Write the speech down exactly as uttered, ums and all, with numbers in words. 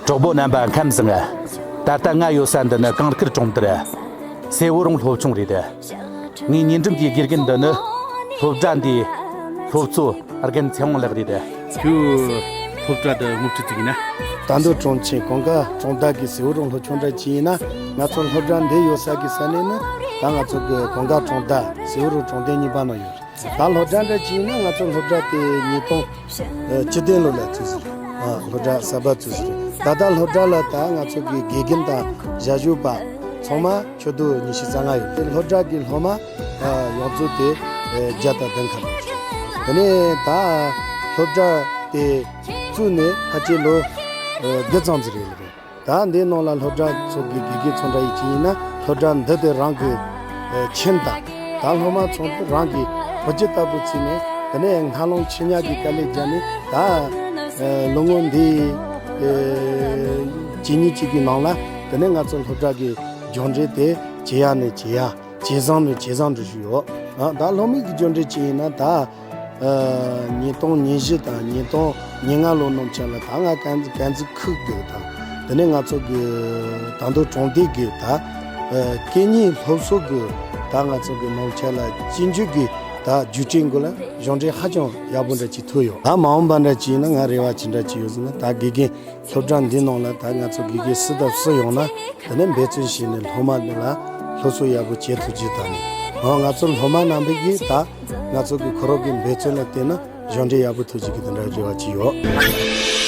གྲོགས་པོ་རྣམ་པ་ཁམས་བཟང་། ད་ལྟ་ང་ཡོད་ས་འདི་ནི་གངས་དཀར་གྲོང་རྡལ་སེ་བོ་རོང་སློབ་ཆུང་རེད། ངའི་ཉེ་འགྲམ་གྱི་དགེ་རྒན་འདི་ནི་སློབ་གྲྭ་འདིའི་སློབ་གཙོ་རྒན་ཚེ་དབང་ལགས་རེད། ཁྱོད་སློབ་གྲྭ་འདི་ངོ་སྤྲོད་ཅིག་ཡིན་ན། དར་མདོ་གྲོང་ཆེན་གངས་དཀར་གྲོང་རྡལ་གྱི་སེ་བོ་རོང་སློབ་ཆུང་འདྲ་ཅིག་ཡིན་ན། ང་ཚོ་སློབ་གྲྭ་འདི་ཡོད་ས་གི་ས་གནས་ནི་ད་ང་ཚོ་གི་གངས་དཀར་གྲོང་རྡལ་སེ་བོ་རོང་གྲོང་སྡེ་གཉིས་པ་ནང་ཡོད་རེད། ད་སློབ་གྲྭ་འདྲ་ཅིག་ཡིན་ན་ང་ཚོ་སློབ་གྲྭ་དེ་ཉིས་སྟོང་བཅུ་བདུན་ལོ་ལ་བཙུགས་ཟིན་རེད། སློབ་གྲྭ་གསར་པ་བཙུགས་ཟིན་རེད། ད་ལྟ་སློབ་གྲྭ་ལ་ད་ང་ཚོ་གི་དགེ་རྒན་དང་ཞབས་ཞུ་པ་ཚང་མ་ཁྱོན་བསྡོམས་ཉི་ཤུ་རྩ་ལྔ་ཡོད་རེད། སློབ་གྲྭ་གི་སློབ་མ་ཡོངས་རྫོགས་དེ་བརྒྱ་དང་བདུན་ཁ་ལྷག་རེད། དེ་ནས་ད་སློབ་གྲྭ་དེ་བཙུགས་ནས་ཕལ་ཆེར་ལོ་བདུན་ཙམ་ཟིག་རེད། ད་འདིའི་ནང་ལ་སློབ་གྲྭ་ཚོ་གི་དགེ་རྒན་ཚོ་འདྲ་ཡིན་གྱི་ཡིན་ན། སློབ་གྲྭ་འདི་དེ་རང་གི་ཁྱིམ་དང་། ད་སློབ་མ་ཚོ་དེ་རང་གི་བུ་རྒྱུད་ལྟ་བུ་བརྩིས་ནས། དེ་ནས་སྣ་ལུང་ཕྱི་ཉག་གི་དཀའ་ལས་བརྒྱབ་ནས། ད་ལོ་ངོ་འདི་གཅིག་གཉིས་གཅིག་གི་ནང་ལ། དེ་ནས་ང་ཚོ་སློབ་གྲྭ་གི་མཇུག་འབྲས་དེ་ཇེ་ཡག་ནས་ཇེ་ཡག་ཇེ་བཟང་ནས་ཇེ་བཟང་འགྲོ་བཞིན་ཡོད། ད་སློབ་མའི་གི་མཇུག་འབྲས་ཅིག་ཡིན་ན། ད་ཉིས་སྟོང་ཉི་བཞི་དང་ཉིས་སྟོང་ཉེར་ལྔ་ལོ་ནང་ཆ་ལ། ད་ང་དཀར་མཛེས་ཁུལ་གི་དང་། དེ་ནས་ང་ཚོ་གི་དར་མདོ་གྲོང་སྡེ་གི་ད་སྐད་གཉིས་སློབ་གསོ་གི་ད་ང་ཚོ་གི་ནང་ཆ་ལ་གཅིག་གྱུར་གི་ད་བརྒྱུད་འཕྲིན་གི་ལ་གཞུང་འབྲེལ་ཧ་ཅང་ཡག་པོ་འདྲ་ཅིག་ཐུབ་ཡོད། ད་མ་འོངས་པ་འདྲ་ཅིག་ཡིན་ན་ང་རེ་བ་ཅི་འདྲ་ཅིག་ཡོད་ཟེར་ན། ད་དགེ་རྒན་སློབ་གྲྭ་འདི་ནང་ལ་ད་ང་ཚོ་དགེ་རྒན་སུ་དང་སུ་ཡོང་ན། དེ་ནས་འབད་བརྩོན་བྱས་ནས་སློབ་མ་འདི་ལ་སློབ་གསོ་ཡག་པོ་བྱེད་ཐུབ་རྒྱུ་དང་། ང་ཚོ་སློབ་མ་རྣམ་པས་ཀྱིས་ད་ང་ཚོ་གི་ཁོ་རང་གི་འབད་བརྩོན་ལ་བརྟེན་ན་གཞུང་འབྲས་ཡག་པོ་ཐོབ་རྒྱུ་གི་དེ་འདྲ་རེ་བ་ཅིག་ཡོད།